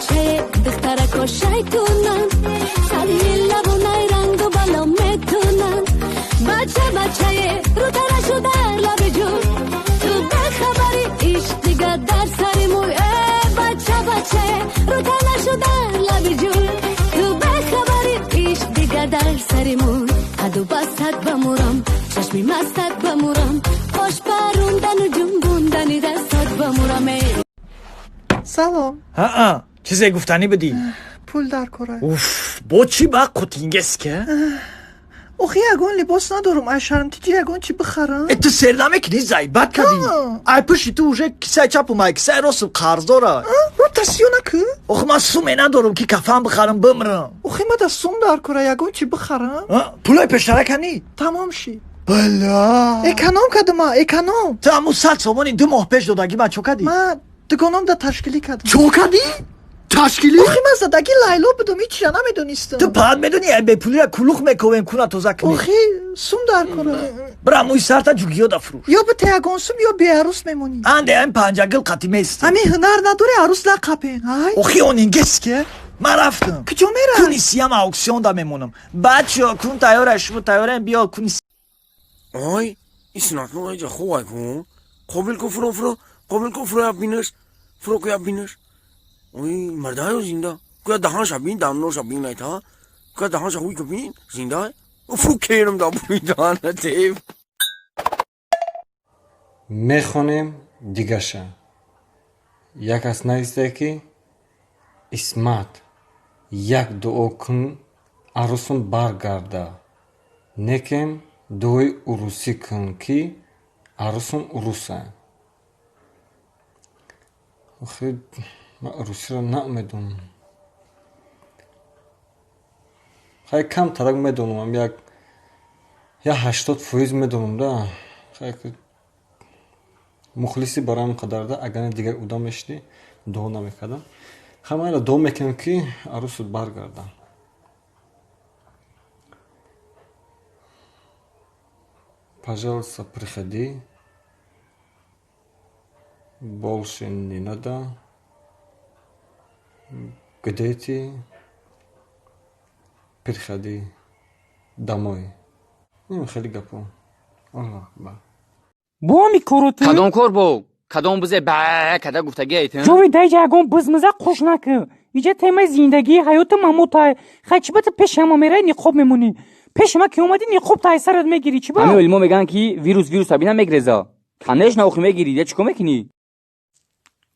бачае, духтарако шайтунанд, сари лабу найрангу бало метунанд. Бача бачае, рӯтара шуда лаби ҷӯй, ту бехабари, ишқ дига дар сари мӯй. Э, бача бачае, рӯтара шуда лаби ҷӯй, ту бехабари, ишқ дига дар сари мӯй. Қаду бастат бамурам, чашми мастат бамурам, қош парундану ҷунбундани дастат бамурам. Э. Салом. Ҳаа, чизе гуфтанӣ будӣ? Пул дар кора. Уф, бо чӣ ба қутингеска? Охи ягон либос надорам, ай шармтиҷи ягон чӣ бихарам. Э, ту сер намекунӣ, зайбат кардӣ. Ай пушти ту уже кисаи чапум, ай кисаи ростум қарздора. Рӯ тасиё накӣ. Охи ман суме надорам, ки кафан бихарам, бимрам. Охи мада сум дар кора, ягон чӣ бихарам. Пулои пештара канӣ? Тамом шид. Бала. Эконом кардама, эконом. Ту ҳамун 100 сомони 2 моҳ пеш додагӣ ман чо кардӣ? Ман дугоном да ташкилӣ кардам. Чо кардӣ? Ташкилӣ? Охи ман задаги Лайло будум, ҳичра намедонистам. Ту паҳат медонӣ, ай бепулира кулух мековем, куна тоза кунӣ. Охи сум дар кора. Бира, мӯи сарта ҷугиёда фурӯш. Ё бите ягон сум, ё беарӯс мемонӣ. Анде айн панҷагил қатӣ местӣ. Ҳамин ҳунар надори, арӯс нақапен, ай. Охи онингес ке ман рафтам. Куҷо меравӣ? Куни сиям ауксионда мемонам. Бачо, кун тайёра, шумо тайёраем, биё куни. Ой, иснатно айҷа хувай ку. Қобил ку, фуро, фуро, қобил ку, фуро, бинаш, фуро ку, бинаш. Ой, мардаю зинда. Куя даҳанша бин, дамноша бин айта. Куя даҳанша хуй ку бин, зинда. Фу, керм да буи даҳана тев. Мехонем дигаша. Як кас нависте, ки Исмат, як дуо кун, арӯсум баргарда, некем дуои урусӣ кун, ки арӯсум уруса. Охи ман урусиро намедонам. Хай, камтарак медонам, як 80% медонам да. Хай, мухлисӣ барои қадарда, агар дигар одам мешудӣ, дуо намекардам. Хай, ман дуо мекунам, ки арӯсут баргарда. Пожалуйста, приходи, больше не надо, где ты, приходи домой. Ин хеле гапо. Аллоҳ акбар. Бо ҳами короту. Кадом кор бо кадом бузе ба када гуфтагиайтин? Ҷови, даиҷа ягон бизмиза қуш накӣ. Иҷа темаи зиндагии ҳаёту мамотай. Хай, чӣ ба ту пеши ҳама мераи, ниқоб мемонӣ? Пеши ма ки омадӣ, ниқоб таи сарат мегирӣ, чӣ ба? Ҳамин олимо мегӯянд, ки вирус абина мегреза. Конечно, охи мегирӣ, я чӣ кор мекунӣ?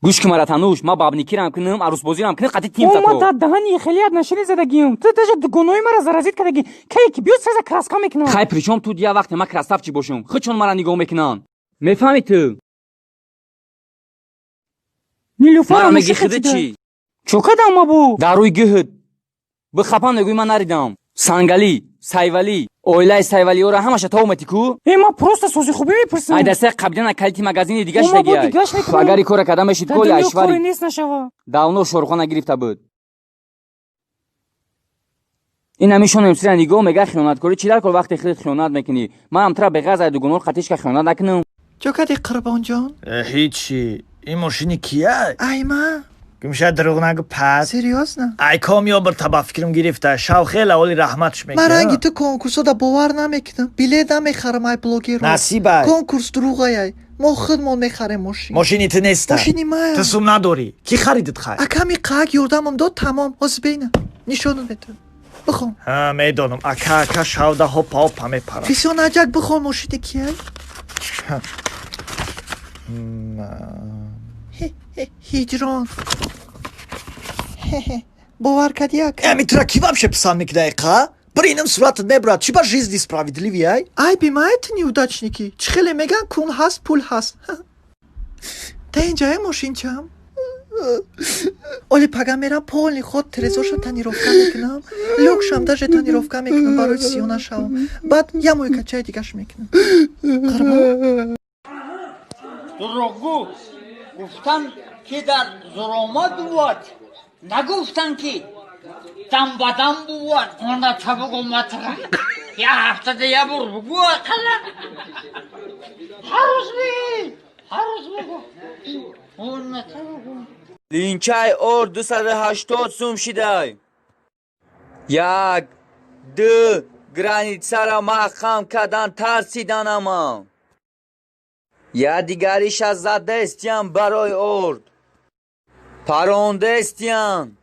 Гӯш ки, мара тануш, ма бабникирам кунам, арӯсбозирам кунам, қати тим. О, ма дар даҳани хелият нашини задагиюм. Ту даже дугонои мара заразить кардагӣ. Кае ки биёд, сразу краска мекунам. Хай, причём тут я? Вақте ма красавчик бошам, худшон мара нигоҳ мекунанд, мефаҳмӣ ту? Нилюфара. Мара меги хиди чӣ? Чо кардам ма бо? Дар рӯи гиҳд бихапам, мегӯи ман наридам. Сангалӣ, Сайвалӣ, оилаи Сайвалиёра ҳамаша то омадӣ ку. Э, ма просто сози хубӣ мепурсам. Ай дастаи қабилана калити магазини дига О, ма бо шидагиай. дигаш мекунам. Агар и кора карда мешид, Дар коли дунё айшвари коре нест нашава. Давно шорхона гирифта буд. Ин ҳамин эмсира нигоҳ мега, хиёнаткорӣ чӣ дар кор, вақте худат хиёнат мекунӣ? Манам тура беғарз ай дугонор қатишка хиёнат накунам. Чо кардӣ, Қурбонҷон? Э, ҳичи. Ин мошини кия? Ай ма. Гумша, дурӯғ нагӯ пас. Серьёзно? Ай ком ё бир таба фикрам гирифта шав, хеле оли раҳматш. Ман ранги мекунам. Ту конкурсода бовар намекунам, билет намехарам ай блогерро. Насибай. Конкурс дурӯғаяй, мо худмон мехарем мошин. Мошини ту неста. Мошини мая. Ту сум надорӣ, кӣ харидит? Хай. Аками қаак ёрдамам дод, тамом. Ҳозир бейна, нишонат метавам, бихон. Ҳа, медонам, ака, ака шавда ҳопа ҳопа мепарад. Фисон аҷак, бихон, мошини кияй? Ҳиҷрон. Хе-хе. Бовар кардӣ, ака? Ами тура ки вообще писанд мекунад, қа биринам суратат мебурад. Чӣ ба жизни справедливый ай? Айби май, ту неудачники. Чӣ хеле меган, кун ҳаст, пул ҳаст. Та инҷае мошинчам. Оли пага мерам, полный ход трезоша тонировка мекунам, люкшам даже тонировка мекунам, барои сиё нашавам. Баъд я мӯйкачаи дигаш мекунам, Қурбон. Дурӯғгӯ гуфтан, ки дар зуромад бувад, нагуфтан, ки дам ба дам бувад. Оната бугу, матра я ҳафтада я бор бугу, ақаллан ҳар рӯз, ҳар рӯз бугу, оната бугу. Линчаи орд 280 сум шидай. Як, ду, границара маҳкам кардан тарсиданама. Я дигариша задестиян барои орд. Парондестиян.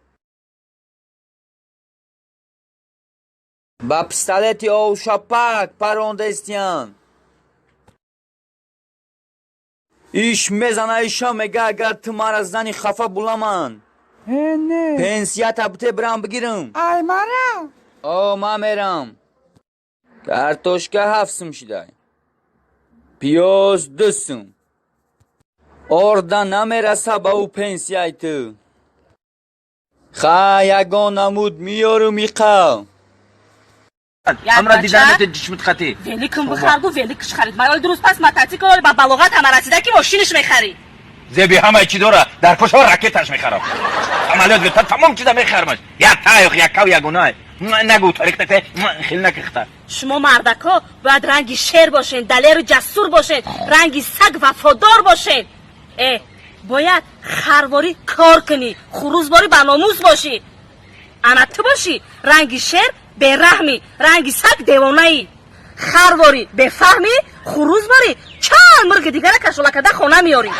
Ба пистолети овшапак парондестиян. Иш мезана иша мега агар ту мара зани хафа буламан. Э, не. Пенсията бите бирам бигирам. Ай мара. О, ман мерам. Картошка 7 сум шидай. Пиёз 2 сум. Орда намераса ба ӯ пенсияи ту. Ха, ягон намуд миёрум иқа. Амра диданете ҷишмит хати. Великум бихаргу великш харид. Мароли дуруст пас мотоцикл ба балоғат ҳама расида ки мошиниш мехарӣ. Зеби ҳамаи чӣ дора, дар пошава ракеташ мехарам. Самолёт вертолёт тамом чиза мехармаш. Як таёх, як кав, ягонай. Нагу тарихтате, хел накихта. Шумо мардако бояд ранги шер бошен, далеру ҷасур бошен, ранги саг вафодор бошен. Э, бояд харворӣ кор кунӣ, хурӯзворӣ ба номус бошӣ. Ана ту бошӣ, ранги шер бераҳмӣ, ранги саг девонаӣ. Харворӣ бефаҳмӣ, хурӯзворӣ чанд мурғи дигара кашола карда хона меёрӣ.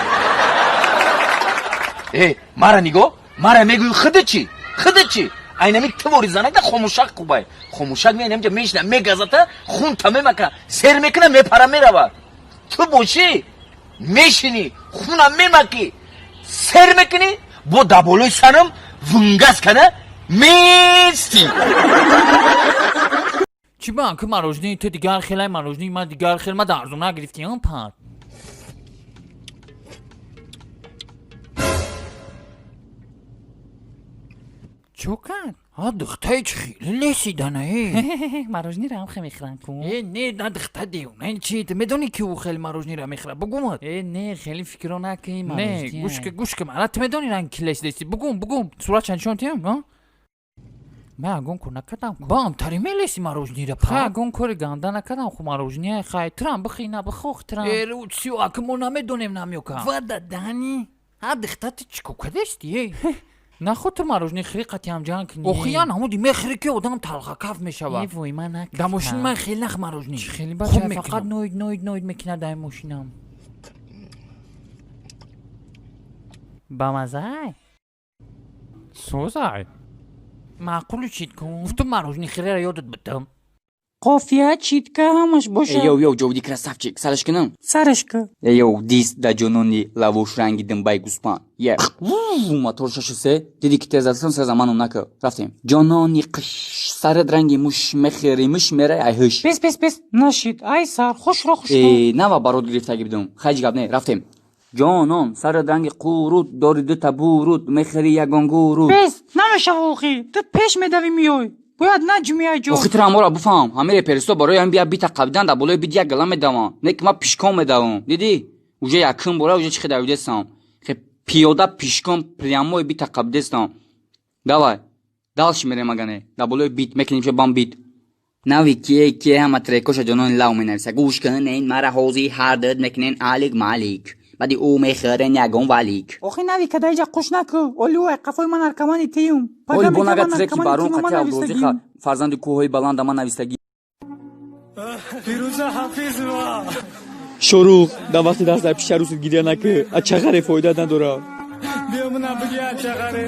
Э, мара нигоҳ, мара мегӯӣ худа чӣ? Худа чӣ? Айнами тувори занакда хомӯшак хубай. Хомӯшак меайнамҷа мешина, мегазата, хунта мемака, сер мекуна, мепара мерава. Ту бошӣ, мешинӣ, хуна мемакӣ, сер мекунӣ, бо даболои сарам вунгаз када мести. Чӣ ба ки марожнии ту дигар хелай, марожнии ман дигар хел, ма дарзу нагирифтиам пад. Чо кард? А духтаи чӣ хеле лесидана э. Марожнира ҳам хе мехӯрам ку. Э, не, на духта девона, чи ту медонӣ ки ӯ хеле марожнира мехӯрад? Бугумат. Э, не, хеле фикро накунӣ Не, марожния. гӯш ка, гӯш ка, мара ту медонӣ ранги ки лесидасти? Бугум, бугум, суратша нишон тиҳам, а? Ман ягон кор накардам. Бам, тари мелеси марожнира Хай па. ягон кори ганда накардам, ху марожния хай трам бихи на бихох трам. Э, рӯ, аки мо намедонем намёка. Вада дани. А духта ту чӣ кор кардасти, э? Наход ту марожни хири қатиам ҷанг кунӣ. Охи ян ҳамуди мехӯри ки одам талхакаф мешавад. Э, вой, ман накардам. Дар мошини ман хеле нах марожни. Чӣ хеле Хуб бача, мекунам. фақат ноид ноид ноид мекунад дар мошинам. Бамазай? Созай. Маъқулу чит кун. Гуфтум марожни хиреро ёдат бидам. Қофия читка ҳамаш боша. Эй, йоу, йоу, ҷовиди красавчик, сараш кунам? Сараш ку. Эй, йоу, дист да ҷонони лавош ранги димбаи гӯспанд. Е, мотор 63, диди ки тез задасан, сар заманом накар. Рафтем. Ҷонони қиш, сарат ранги муш мехӯри, муш мерай ай ҳуш. Бес, бес, бес, нашид. Ай сар, хушро хушро. Э, нава барот гирифтаги бидум. Хайҷ гап не, рафтем. Ҷонон, сарат ранги қурут, дори дута бурут, мехӯри ягон гурут. Бес, намешава охи. Ту пеш медави миёй. Бояд наҷми ай ҷо. Охи тура амора буфаҳм, ҳамин реперисто барои ҳамин бия бита қабидан дар болои бит як гала медаванд. Не ки ман пишкон медавам. Дидӣ? Уже якум бора уже чӣ хел давидестам. Хе пиёда пишкон прямой бита қабидестам. Давай. Дальше мерем агане. Дар болои бит мекунем бам бит. Нави кие кие ҳама трекоша ҷонони лав менависа. Гӯш кунен мара ҳозир ҳар дид мекунен алик малик. Баъди ӯ мехӯрен ягон валик. Охи нави кадаиҷа қуш накӯ. Оли ӯ ай қафои ман наркомани тиюм. Оли бо нага треки барон қати Абдурозиқа фарзанди кӯҳҳои баланда ман навистагӣ. Фирӯза Ҳафизова. Шорух, дар вақти даст дар пиши арӯсат гиря накӣ, а чағаре фоида надорад. Биё мана бигӣ ачағаре.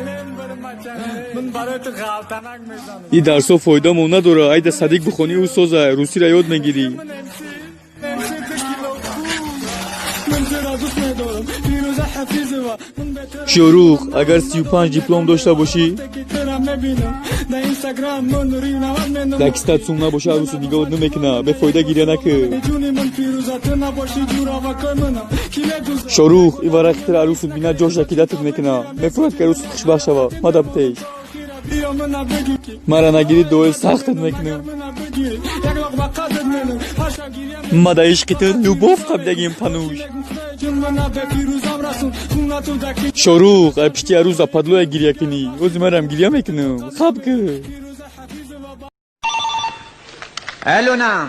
Ман барои ту ғалтанак мезанам. И дарсҳо фоидамон надорад, айда садик бихонӣ ӯ соза, русиро ёд мегирӣ. Шорух, агар 35 диплом дошта бошӣ, дар кистат сум набоша, арӯсат нигоҳат намекунад, бефоида гиря накӣ. Шорух, и варақи тира арӯсат бинад, ҷоша кидатат мекунад. Мефурад ки арӯсат хушбахт шавад. Мада битеш. Мара нагирӣ, дуои сахтат мекунам. Ма да ишқи ту любовь қабидагим пануш. Шорух, ай пишти арӯс за падлоя гиря кунӣ. Ози марам гиря мекунам. Хаб кӯ. Allô, نعم.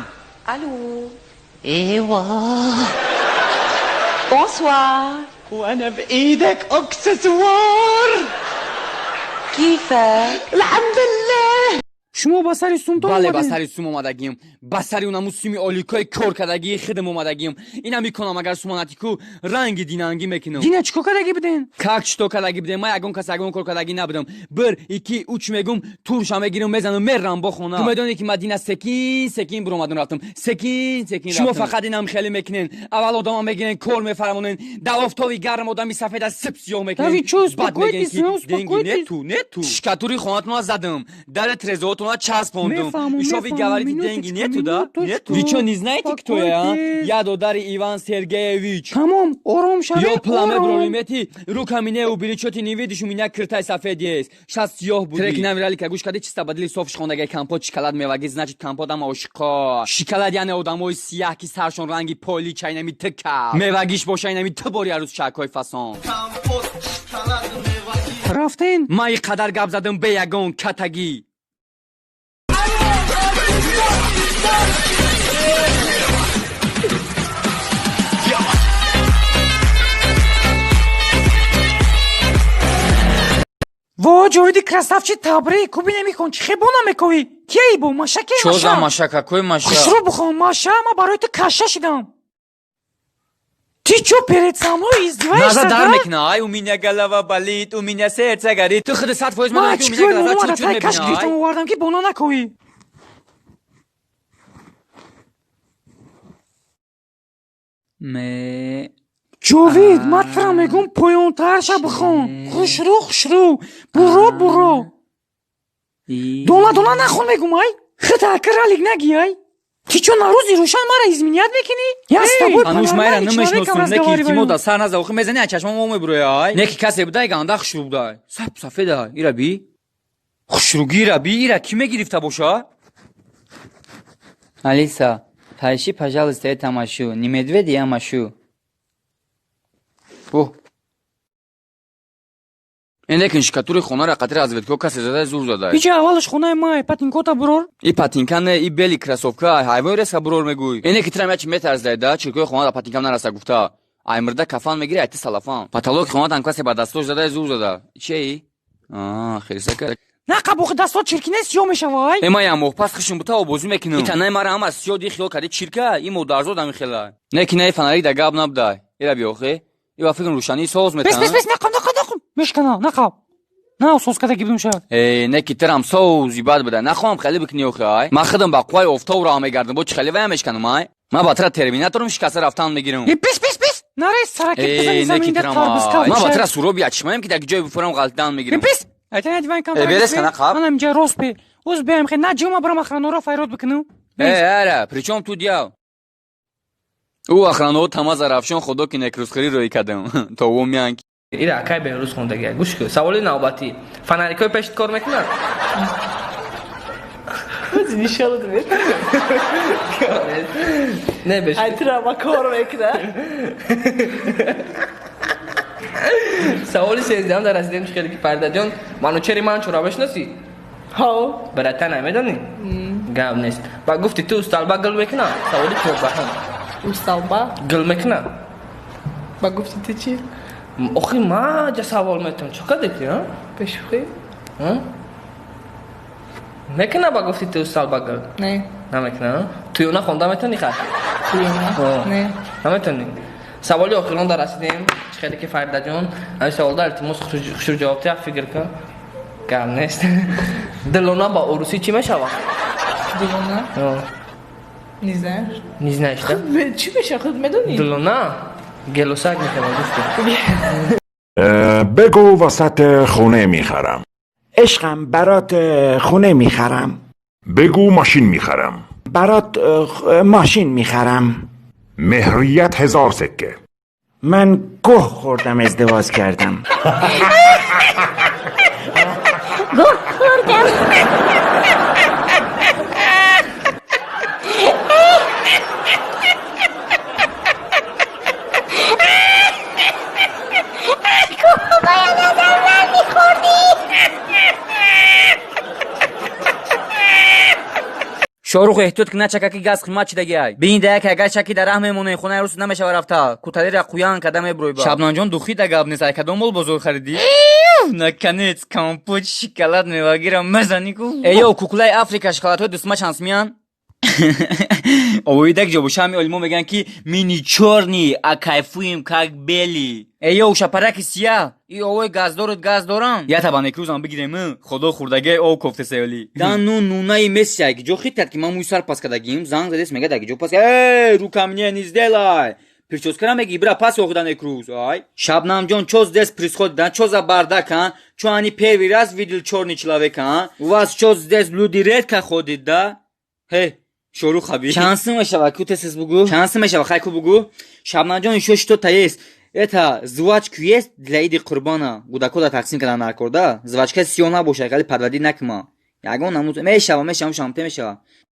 Allô. Ewa. Bonsoir. وانا بايدك اكسسوار. كيفك؟ الحمد لله. Шумо ба сари сумтон Бале, ба омадед? Сари сум омадагим, ба сари унаму суми оликои кор кардагии хидм омадагим. Ина мекунам, агар суманатику ранги динангӣ мекунам. Дина чӣ кор кардагӣ буден? Как чито кардагӣ будем? Ман ягон кас ягон кор кардагӣ набудам. Бир, икки, уч мегум, турша мегирам, мезанам, мерам бо хона. Ту медонӣ, ки ман дина секин секин биромадам, рафтам, секин секин. Шумо фақат инам хеле мекунен: аввал одама мегирен, кор мефармонен, дар офтоби гарм одами сафеда сип сиёҳ Да вы мекунен. чё, Баъд мегӯен, успокойтесь, ки ну, деньги успокойтесь. нету, нету. Шкатури хонатона задам, дари трезоатона часпондум. Мефаҳмам, Ишо вы мефаҳмам, говорите, деньги минуточку, нету, да? минуточку. Нету. Вы чё, не знаете, кто я, а? Успокойтесь. Я додари Иван Сергеевич. Тамом, ором шавед. Ё пламе ором. бронимети, руками не убери, чё ты не видишь, у меня киртай сафед есть. Щас сиёҳ буди. Треки навирали ка гӯш кади, чиста бадили соф шхондагай компот, шоколад, меваги, значит, компот ама ошиқо. Шоколад яъне одамои сияҳ, ки саршон ранги поли чайнами тика. Мевагиш боша инами ту бори арӯз чакҳои фасон. Рафтен. Ман и қадар гап задам бе ягон катагӣ. Во, Ҷовиди красавчик, табрик! Ку бинем, хон чӣ хебо намекоӣ? Кияи бо маша, ки Чо за маша? Маша, какой маша? Хушрӯ бухон, маша, ма барои ту каша шидам. Ты чё, перед со мной издеваешься, Наза дар да? мекуна. Ай, у меня голова болит, у меня сердце горит. Ту худи 100% Ма медонӣ, ки у меня чикои глаза момара чуд чуд тай каш мебина. гирифтам, Ай. овардам, ки бона накоӣ. Ме Ҷовид, ман тура мегӯм, поёнтарша бихон. Хушрӯ, хушрӯ, буро, буро, дона дона нахон, мегӯм. Ай, хита ака ралик наги. Ай, ты чё, на рӯзи рӯшан мара изменять мекунӣ? Я с тобой Ҳанӯз майра по-нормальный человеком намешносум, не ки илтимо разговариваю. Да сар наза, охи мезани, а чашмам мебуроя. Ай, не ки касе будай, ганда хушрӯ будай, сап сафеда. Ира би, хушрӯгӣ ира би, ира кӣ мегирифта боша? Алиса, поищи, пожалуйста, это машу не медведь, я машу. О, Элекин шикатури хонара қатри разведко касе задай, зур задай. Иҷа аввалаш хонаи май, патинкота бурор. И патинка не, и бели кроссовка, ҳайвои реска бурор мегӯй. Эне ки тирам ячи метарздай да, чиркои хона да патинкам нараса гуфта. Ай мирда кафан мегири, ай ти салафан. Потолоки хонатам касе ба дастош задай, зур зада. Чеи? Аа, хирсака. На қабоқи дастот чирки нест, сиёҳ мешава, ай. Э, ман як моҳ пас хишм бута обозӣ мекунам. Итанаи мара ҳама сиёҳ ди, хиёл кади чирка, и модарзод ами хела. Не ки наи фонарик да гап набудай. Ира биёхе. И ба фикрм рӯшании соз Бес, метан. бес, бес, нақам, нақам, нақам, мешкана, нақаб на соз кадаги будум шояд. Э, не ки тирам сози бад буда. Нахоҳам хеле бикунӣ охе, ай. Ман худам ба қувваи офтоб роҳ мегардам, бо чӣ хеле вая мешканам, ай. Ман ба тира терминаторам, шикаста рафтан мегирам. Э, бес, бес, бес, нарез, сараки бизани Э, не ки заминда тирам, тарбузка. ай. Ман ба тира суроби ячмаем, ки дар ҷое бифурам, ғалтидан мегирам. Э, бес, айтана диван кам. Э, берез кана қаб. Анам инҷа рост бе, оз биям хе на ҷима, барам охранаро файрод бикунам. Э, ара, причём тут я? Ӯ охранао тама зарафшон, худо ки некрӯзхӯрӣ рӯй кардам. То ӯ меян. Ира акай Беҳрӯз хондагия. Гӯш кун, саволи навбатӣ: фонарикҳои пешит кор мекунад? Не, беш. Айтирама кор мекунад. Саволи 13-ам дар расидем. Чӣ хеле ки Фаридаҷон, Манучери Манчура мешиносӣ? Ҳо. Барата намедонӣ, гап нест. Ба гуфти ту усталба гул мекунад? Саволи чордаҳам. Усталба гул мекунад? Ба гуфти ту чӣ? Охи, ма ҷа савол метавон, чӣ кардети? Бешӯхӣ. Мекуна ба гуфти ту усталба гул? Не. Намекуна. Туёна хонда метавонӣ, хай? Туёна не. Наметавонӣ. Саволи охирон дар расидем. Чӣ хеле ки Фаридаҷон, ҳамин саволда илтимос, хушрӯ ҷавоб диҳ, фикр кун, гап нест. Дилона ба урусӣ чӣ мешавад? Дилона? Не знаешь. Не знаешь, да? Чӣ мешавад, худ медонӣ? Дилона гелосак мешавад, гуфти. بگو وسط خونه میخرم. عشقم، برات خونه میخرم. بگو ماشین میخرم. برات ماشین میخرم. مهریت 1000 سکه. من گه خوردم ازدواج کردم. گه خوردم. باید از اول میخوردی. Шорух, эҳтиёт ки начака, ки газ қимат чидагиай. Бини да, як агар чаки дар раҳ мемонем, хонаи рус намешава рафта. Куталера қуян када меброй ба. Шабнамҷон, духи да гап нест, ай кадом мол бозор харидӣ? Наконец, компот, шоколад, мевагира мезанӣ ку. Эё, куклаи Африка, шоколадҳои дусма чанд миян? Овоидак ҷо боша, ҳами олимо мегӯянд, ки мы не чёрный, а кайфуем как белый. Эё, шапараки сия, и овои газдорут газ дорам. Я табан экрӯзам бигирем, худо хурдагиай ов кофтесаёли. Да ну нунаи мессия, ки ҷо хитад, ки ман мӯи сар пас кардагим, занг задес, мега даги ҷо пас. Эй, рука мне не сделай. Прическара меги, бира пас охидан экрӯз. Ай. Шабнамҷон, чё здесь происходит, а? Чё за бардак, а? Чё, они первый раз видел чёрный человек, а? У вас чё здесь люди редко ходит, да? Эй, Шорух хаби. Чанд сум мешава, ку тез бугу? Чанд сум мешава, хай ку бугу? Шабнамҷон, ещё что-то есть. Это жвачку есть для иди Қурбона. Гудакода тақсим кардан наркор, да? Жвачка сиёҳ набошад, хали подводи накума. Ягон намуз мешава, мешава, шамте мешава.